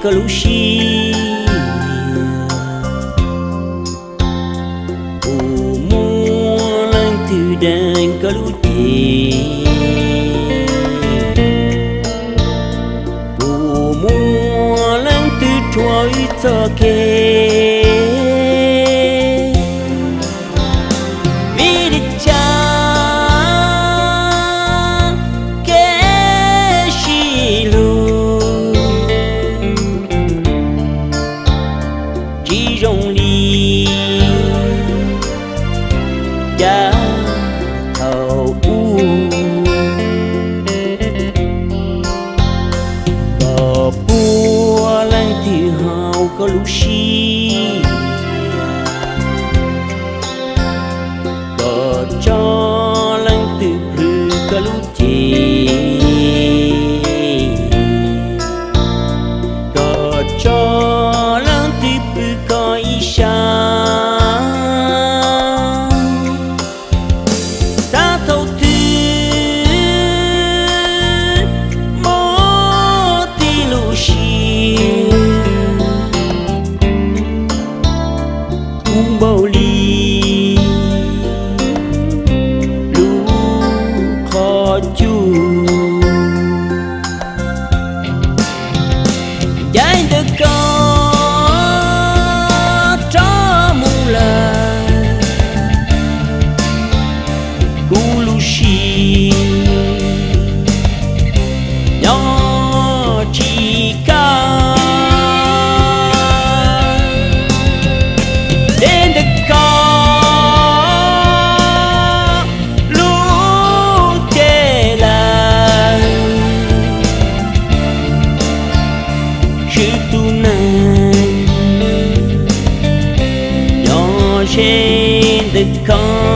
koj lub siab. Puas muaj leej twg deev koj lub ceg? Puas muaj leej twg rhuav wb txoj kev? Vim li cas kev sib hlub tsis zoo li cas thaum ub? Koj puas leej twg haus koj lub siab? Koj tso leej twg plhws koj lub ceg? Koj tso leej twg pw koj ib sab? Xav thaum twg muaj tib lub siab kub npaum li lub qhov cub, caij ntawm koj rov mus lawm, kuv lub siab nyob tsis kaj. Deb ntawm koj lub ceg lawm, swb tus neeg nyob ze ntawm koj.